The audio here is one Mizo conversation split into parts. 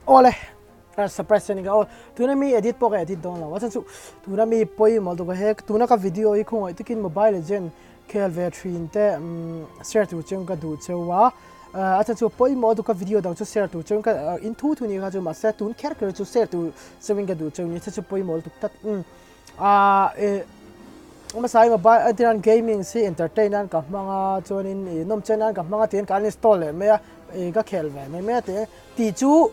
Awle surprise che ni ka aw tuna mi edit pawh ka edit dawn lo a chhan chu tuna mi pawimawh lutuk a he tuna ka video hi khawngaih takin mobile legend khel ve thin te share tur cheu ka duh cheu a a chhan chu pawimawh lutuk ka video dang chu share tur cheu ka in thu thu ni kha chu mahse tun kher kher chu share tur cheu in ka duh cheu ni a chhan chu pawimawh lutuk tlat a e hmasa mobile a tihian gaming hi entertain nan ka hmang a chuanin ih nawm chen nan ka hmang a tiin ka uninstall leh mai a ih ka khel ve mai mai a ti tih chu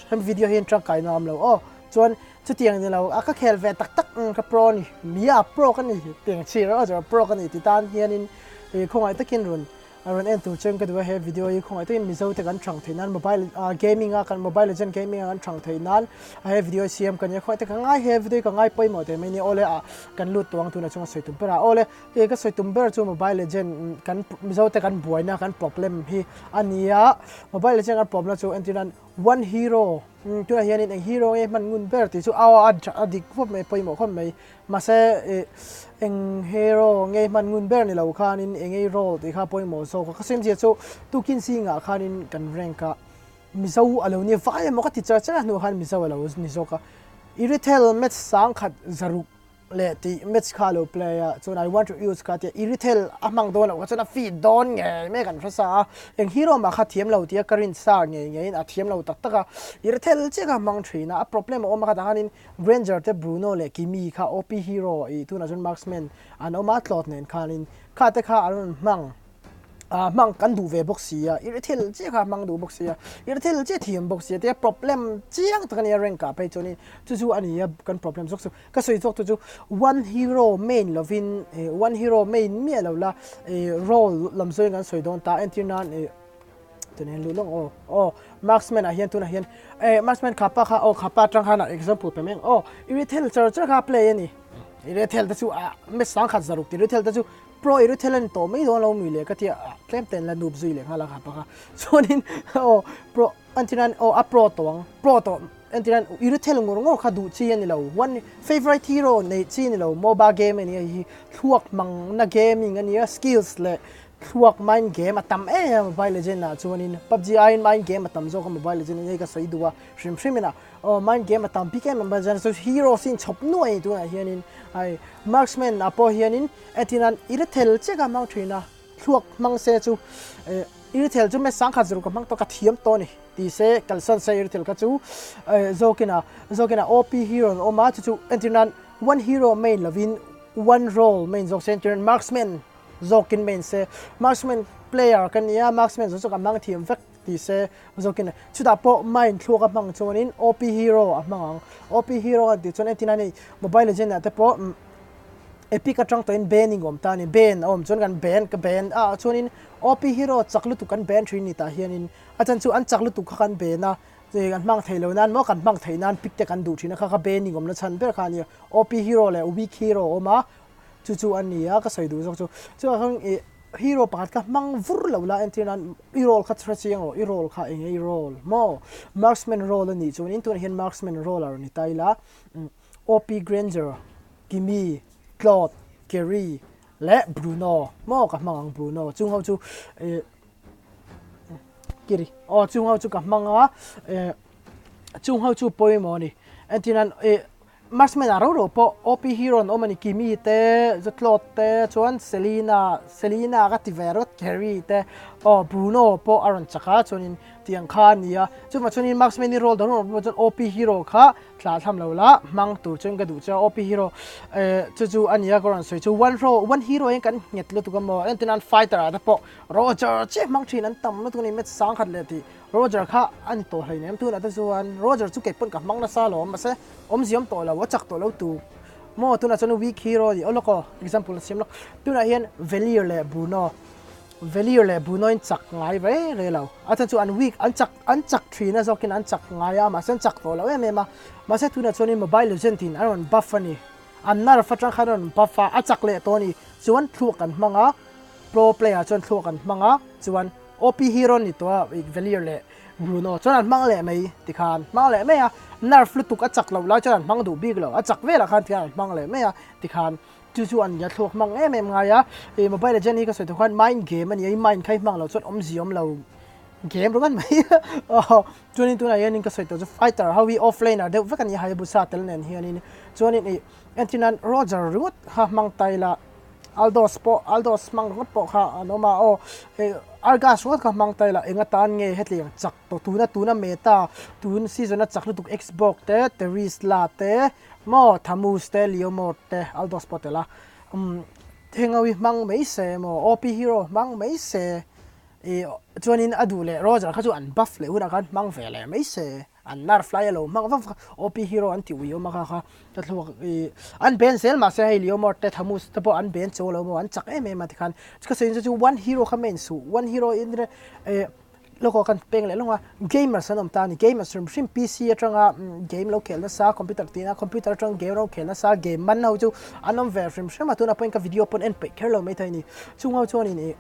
hemi video hi tangkai nuam lo aw chuan chutiang ni lo a ka khel ve tak tak ang ka pro a ni mia pro ka ni tiang chhir a zawh pro ka ni ti tan hianin ih khawngaih takin rawn A rawn en tur chuan ka duh a, he video hi khawngaih takin Mizo te kan thang theih nan mobile ah gaming a kan mobile legend gaming a kan thang theih nan a he video hi siam ka nia khawngaih te ka ngai he video hi ka ngai pawimawh teh mai nia awle ah kan lut tawh ang tunah chuan ka sawi tum ber a awle e ka sawi tum ber chu mobile legend kan Mizo te kan buaina kan problem hi a nia mobile legend kan problem chu entir nan one hero tunah hianin eng hero nge hman ngun ber tih chu a a dik khawp mai pawimawh khawp mai. Mahse ih eng hero nge hman ngun ber ni lo khanin eng ei role tih kha pawimawh zawk a, ka sawi zia chu tukin zingah khanin kan rank a, Mizo a lo ni vai emaw ka ti char char a hnuah khan Mizo a lo ni zawk a, Irithel match sang khat zaruk leh tih match kha a lo play a, chuan I want to use kha tia Irithel a hmang dawn loh kha chuan a feed dawn ngei mai kan hre sa a, eng hero mah kha thiam lo tia ka rin sa ngei ngeiin a thiam lo tak tak a, Irithel chiah kha a hmang thin a, a problem a awm a kha tah khanin Granger te Bruno leh Kimi kha OP hero ih tunah chuan marksman an awm a tlawt nen khanin kha te kha an rawn hmang ah hmang kan duh ve bawk si a i thil chiah kha hmang duh bawk si a i thil chiah thiam bawk si a tia problem chiang tak ania rank ah phei chuanin chu chu a ni a kan problem zawk chu ka sawi zawk tu chu one hero main lovin ih one hero main miah lo la ih role lam zawngin kan sawi dawn ta entir nan ih. Tun hian luh lawng aw aw marksman ah hian tunah hian eh marksman khapa kha aw khapa atang khan example pe mai ang aw irithel char char kha play a ni irithel te chu ah match sang khat zaruk irithel te chu pro irithel a ni tawh mai dawn lo mi le ka tia tlem ten la noob zui leh nghal a khapa kha chuanin aw pro antinan aw a pro tawh ang pro tawh antinan irithel ngawr ngawr kha duh chi a ni lo one favorite hero neih chi a ni lo mobile game a ni a hei hi thluak hmangna gaming a nia skills leh Thluak mind game a tam em em a mobile legend ah chuanin pubg aiin mind game a tam zawk a mobile legend in hei ka sawi duh a hrim hrim in a aw mind game a tam bik em em a chuan chu hero sin chhawp nuai tunah hianin hei marksman ah pawh hianin entirnan i rethel chiah ka hmang thin a thluak hmang se chu eh i rethel chu me sangkhat ziruk ka hmang tawh ka thiam tawh a ni ti se kalsan se i rethel kha chu eh zawkin a zawkin a op hero an awm a chu chu entirnan one hero main lovin one role main zawk se entirnan marksman Zawkin main se marksman player ka nia marksman zawk zawk a hmang thiam vek ti se zawkin chutah pawh mind thluak a hmang chuanin op hero a hmang ang op hero a tih chuan entin a ni mobile legend ah te pawh epic atang tawhin banning awm ta a ni ban a awm chuan kan ban ka ban a chuanin op hero chak lutuk kan ban thin ni tah hianin a chan chu an chak lutuk kha kan ban a kan hmang thei lo nan maw kan hmang theih nan pic te kan duh thin a kha kha banning awmna chhan ber kha a nia op hero leh weak hero a awm a. Chu chu a ni a, ka sawi duh zawk chu. Chuvang khan ih hero pakhat kha hmang vur lo la entir nan i role kha hre chiang rawh, i role kha eng nge i role maw? Marksman role a nih chuanin tunah hian marksman role a rawn ni ta ila OP Granger, Kimi, Claude, Kerry leh Bruno maw ka hmang ang Bruno chung ho chu ih kiri aw chung ho chu ka hmang a ih chung ho chu pawimawh a ni entir nan ih Marksman ah ro ro pawh OP hero an awm a ni Kimi te Zatlawt te chuan Selena Selena ka ti ve rawt Carrie te aw Bruno pawh a rawn chak a chuanin tiang kha a ni a chuvang chuanin Marksman i role dang rawh pawh chuan OP hero kha thlah tham lo la hmang tur chuan ka duh che a OP hero eh chu chu a ni a ka rawn sawi chu one ro one hero hian kan nghet lutuk a maw entir nan fighter ah te pawh Roger chiah hmang thin an tam lutuk a ni match sang khat leh tih Roger kha a ni tawh hleinem tunah te chuan Roger chu kei pawn ka hmang nasa alawm mahse awmzia awm tawh lo a chak tawh lo tu maw tunah chuan weak hero a ni aw lawk aw example a siam lawk tunah hian Velir leh Bruno Velir leh Bruno in chak ngai ve re lo a chhan chu an weak an chak an chak thin a zawkin an chak ngai a mahse an chak tawh lo em em a mahse tunah chuanin mobile legend in an rawn buff a ni an nerf atang khan an rawn buff a a chak leh tawh a ni chuan thluak an hmang a pro player chuan thluak an hmang a chuan OP hero ni tawh a Velir leh Bruno chuan an hmang leh mai tikhan hmang leh mai a nerf lutuk a chak loh lai chuan an hmang duh bik lo a chak velah khan tikhan an hmang leh mai a tikhan chu chu an nia thluak hmang em em ngai a ih mobile legend hi ka sawi tawh khan mind game a ni a i mind kha i hmang loh chuan awmzia awm lo Game ringawt mai aw chuanin tunah hianin ka sawi tawh chu fighter ho hi offlaner deuh vek a ni a Hayabusa tel nen hianin chuanin ih entir nan Roger ringawt kha hmang ta ila Aldos pawh Aldos hmang ringawt pawh kha an awm a aw ih Argus ringawt kha hmang ta ila enga tan nge hetiang chak tawh tuna tuna meta tun season a chak lutuk Xbox te Terisla te maw Thamuz te Leomord te Aldos pawh tel a umm heng ho hi hmang mai se maw OP hero hmang mai se. I chuanin a duh leh Roger kha chu an buff leh hunah khan hmang ve leh mai se, an nerf lai a lo hmang vak vak a, OP hero an ti ui awm a kha kha ka thluak i an ben zel mahse hei Leomord te Thamuz te pawh an ben cho lo maw an chak em em a tikhan ka sawi chu chu one hero kha main suh one hero in eh lawk kan peng leh lawng a gamers an awm ta a ni gamers hrim hrim PC atanga game lo khel nasa computer tina computer atang game lo khel nasa game man ho chu an awm ve hrim hrim a tunah pawhin ka video pawn en peih kher lo maithei a ni chung ho chuanin ih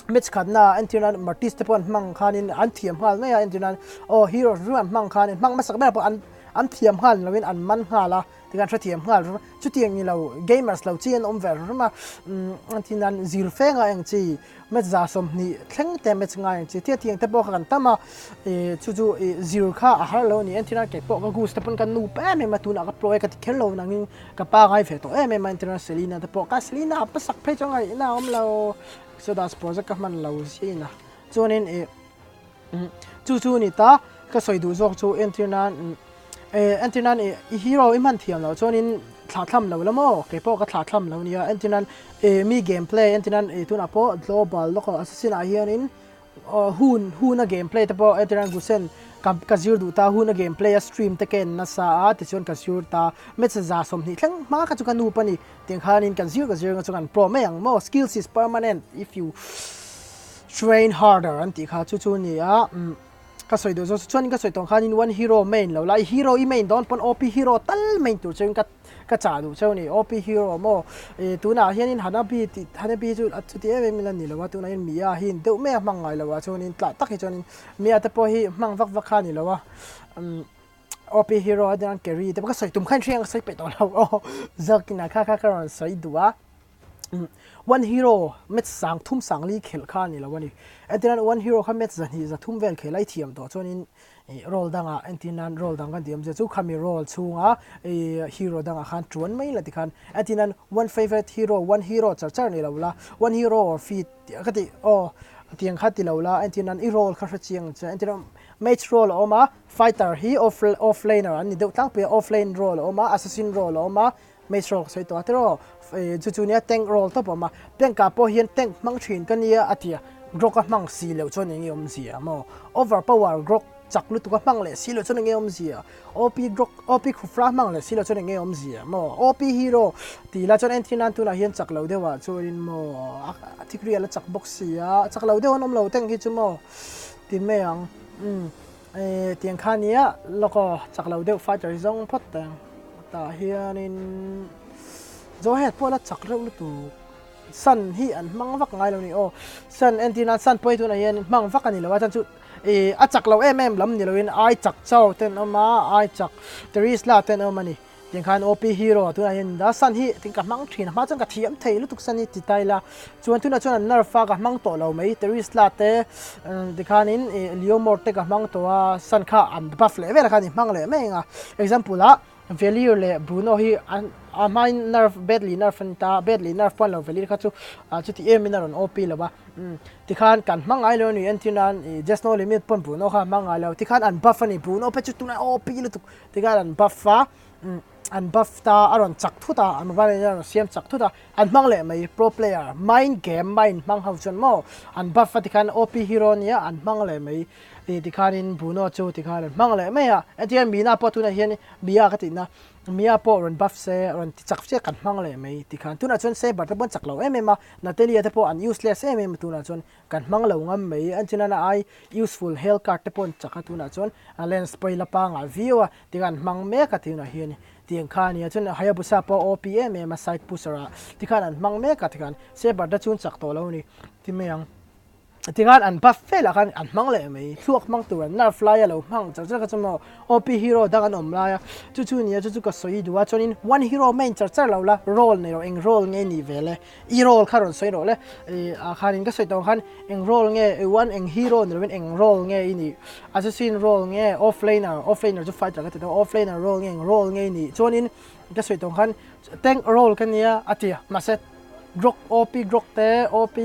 Match khatna entir nan Martis te pawh an hmang khanin an thiam nghal mai a, entir nan aw hero hrim an hmang khanin hmang hmasak ber pawh an an thiam nghal ni loin an man nghal a tikhan hrethiam nghal ru chutiang ni lo gamers lo chi an awm ve hrim a umm entir nan zir fe ngai ang chi match za 20 thleng te match ngai ang chi thil tiang te pawh kha kan tam a ih chu chu ih zir kha a har lo a ni entir nan kei pawh ka goose te pawn ka nu pa em em a tunah ka pro e ka ti kher lo nangin ka pa ngai ve tawh em em a entir nan Selena te pawh ka Selena a hmasak phei chu a ngaihna a awm lo. Exodus project ka hman lo zin a, chuanin ih chu chu ni ta ka sawi duh zawk chu entir nan eh entir nan ih i hero i hman thiam loh chuanin thlah thlam lo la maw keipawh ka thlah thlam lo nia entir nan eh mi game play entir nan ih tunah pawh global lawk assassin ah hianin aw hun hun a game play te pawh entir nan Gusen ka ka zir duh ta hun a game play a stream te ka en nasa a tichuan ka zir ta match 120 thleng hma kha chu ka nu pawh a ni. Tiang khanin kan zir ka zir nga chu kan pro mai ang maw skills is permanent if you train harder an tih kha chu chu ni a umm ka sawi duh zawk chu chuan ka sawi tawh ang khanin one hero main lo lai hero i main dawn pawn OP hero tal main tur chuan ka ka chah duh cheu a ni OP hero maw ih tunah hianin Hanabi tih Hanabi chu a chuti em em in a ni lo a tunah hian Mia hi in deuh mai a hmang ngai lo a chuanin tlah tak hi chuanin Mia te pawh hi hmang vak vak kha a ni lo a umm. OP hero a dian carry te pawh ka sawi tum khan hriang ka sawi peih tawh lo aw zawkin ah kha kha ka rawn sawi duh a one hero match sang thum sang li khelh kha a ni lo a ni entir nan one hero kha match zahnih za thum vel khelh a i thiam tawh chuanin ih role dangah entir nan role dang kan tih awmzia chu khami role chhunga ih hero dangah khan tuan mai la tikhan entir nan one favourite hero one hero char char ni lo la one hero or feed ka tih aw tiang kha ti lo la entir nan i role kha hre chiang che entir nan match role a awm a. Fighter hi off off laner an ni deuh tlangpui a, off lane role a awm a, assassin role a awm a, mage role ka sawi tawh a tiraw ih chu chu nia tank role tawp a awm a, tank ah pawh hian tank hmang thin ka nia a ti a, Grok a hmang si loh chuan eng nge awmzia maw? Over power Grok chak lutuk a hmang leh si loh chuan eng nge awmzia? OP Grok OP Khufra hmang leh si loh chuan eng nge awmzia maw? OP hero tih lah chuan entir nan tunah hian chak lo deuh ah chuanin maw a thikrial a chak bawk si a, chak lo deuh an awm lo tank hi chu maw ti mai ang umm. Ehh tiang kha nia lawk aw chak lo deuh fighter hi zawng phawt teh ang tah hianin Zohead pawh la chak reuh lutuk Sun hi an hmang vak ngai lo ni aw Sun entir nan Sun pawh hi tunah hian hmang vak a ni lo a chuan chu ih a chak lo em em lam ni loin ai chak chau te an awm a ai chak Terisla te an awm a ni. Tiang khan OP hero tunah hian da san hi tin ka hmang thin a hma chuan ka thiam thei lutuk san hi ti ta ila chuan tunah chuan an nerf a ka hmang tawh lo mai Terisla te tikhanin ih Leomord te ka hmang tawh a san kha an buff leh vel a khan i hmang leh mai ang a example ah Velir leh Bruno hi an a hmain nerf badly nerf a ni ta badly nerf pawh a ni lo Velir kha chu chuti em in a rawn OP lo a tikhan kan hmang ngai lo a ni entir nan ih just no limit pawn Bruno kha a hmang ngai lo tikhan an buff a ni Bruno phei chu tunah OP lutuk Tikhan an buff a, an buff ta a rawn chak thut a, an mobile in a rawn siam chak thut a, an hmang leh mai pro player mind game mind hmang ho chuan maw an buff a tikhan OP hero ania an hmang leh mai ih tikhanin Bruno chu tikhan an hmang leh mai a, hetiang Mina pawh tunah hian Mia ka tihna Mia pawh rawn buff se rawn ti chak chiah kan hmang leh mai tikhan tunah chuan Saber te pawh an chak lo em em a, Natalia te pawh an useless em em a tunah chuan Kan hmang lo ngam mai, an chin a ai useful hel card te pawh an chak a tunah chuan a lens pawh i la pangai viau a tikhan an hmang mek a tunah hian tiang kha a nia chuan Hayabusa pawh OP em em a side pusher ah tikhan an hmang mek a tikhan Saber te chu an chak tawh lo a ni ti mai ang. Tikhan an buff velah khan an hmang leh mai, thluak hmang tur an nerf laia lo hmang char char kha chu maw OP hero dang an awm laia chu chu nia chu chu ka sawi duh a chuanin one hero main char char lo la role nei rawh eng role nge nih ve le i role kha rawn sawi rawh le ih ah khanin ka sawi tawh ang khan eng role nge one eng hero ni lovin eng role nge i nih assassin role nge off laner off laner chu fighter ka ti tawh off laner role nge eng role nge i nih chuanin ka sawi tawh ang khan tank role ka nia a ti a mahse Grok OP Grok te OP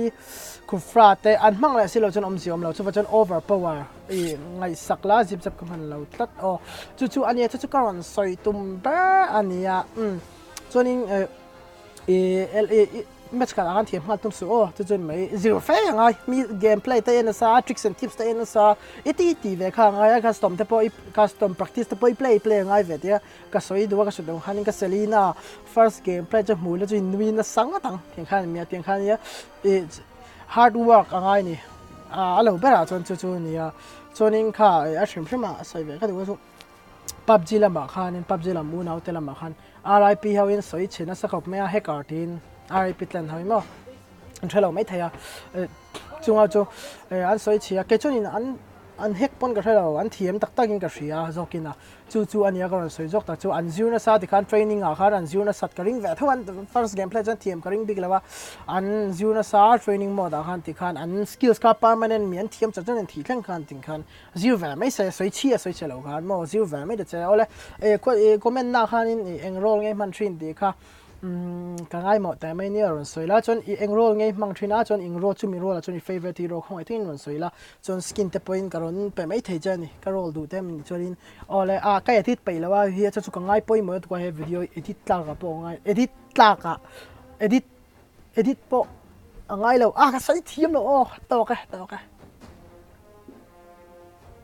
Khufra te an hmang leh si lo chuan awmzia awm lo chuvah chuan over power i ngaihsak la zip zap ka hman lo tlat aw chu chu ania chu chu ka rawn sawi tum ber ania umm chuanin eh i i match khat ah khan thiam nghal tum suh aw chu chuan mai zir fe a ngai mi game play te en nasa tricks and tips te en nasa i ti ti ve kha a ngai a custom te pawh i custom practice te pawh i play play a ngai ve tia Ka sawi duh a, ka sawi duh ang khanin ka Selena first game play chu hmuh la chu in nui nasa ngawt ang tiang khan ania tiang khan ania ih hard work a ngai ni a lo berah chuan chu chu ania chuanin kha a hrim hrim a sawi ve ka duh a chu PUBG lamah khanin PUBG lam unau te lamah khan RIP ho in sawi chhe nasa khawp mai a hacker tiin RIP tlen ho in maw an hre lo maithei a chunga chu an sawi chhe a kei chuanin an an hack pawn ka hre lo an thiam tak takin ka hria zawkin a. Chu chu a nia ka rawn sawi zawk tak chu an zir nasa tikhan training ah khan an zir nasat ka ring ve tho an first game play chuan thiam ka ring bik lo a an zir nasa training mode ah khan tikhan an skills kha permanent mi an thiam chak chuan an thih thleng khan tikhan zir ve mai se sawi chhi a sawi chhe lo khan maw zir ve mai ta che awle eh comment na khanin eng role nge hman thin tih kha Umm ka ngaimawh teh mai nia rawn sawi la chuan i eng role nge i hmang thin a chuan eng role chumi role ah chuan i favourite hero khawngaih takin rawn sawi la chuan skin te pawhin ka rawn pe mai thei che a ni ka role duh te min chuanin aw le ah ka edit peih lo a hi chu chu ka ngai pawimawh lutuk a he video edit tlak ah pawh a ngai edit tlak ah edit edit pawh a ngai lo ah ka sawi thiam lo aw tawk e tawk e.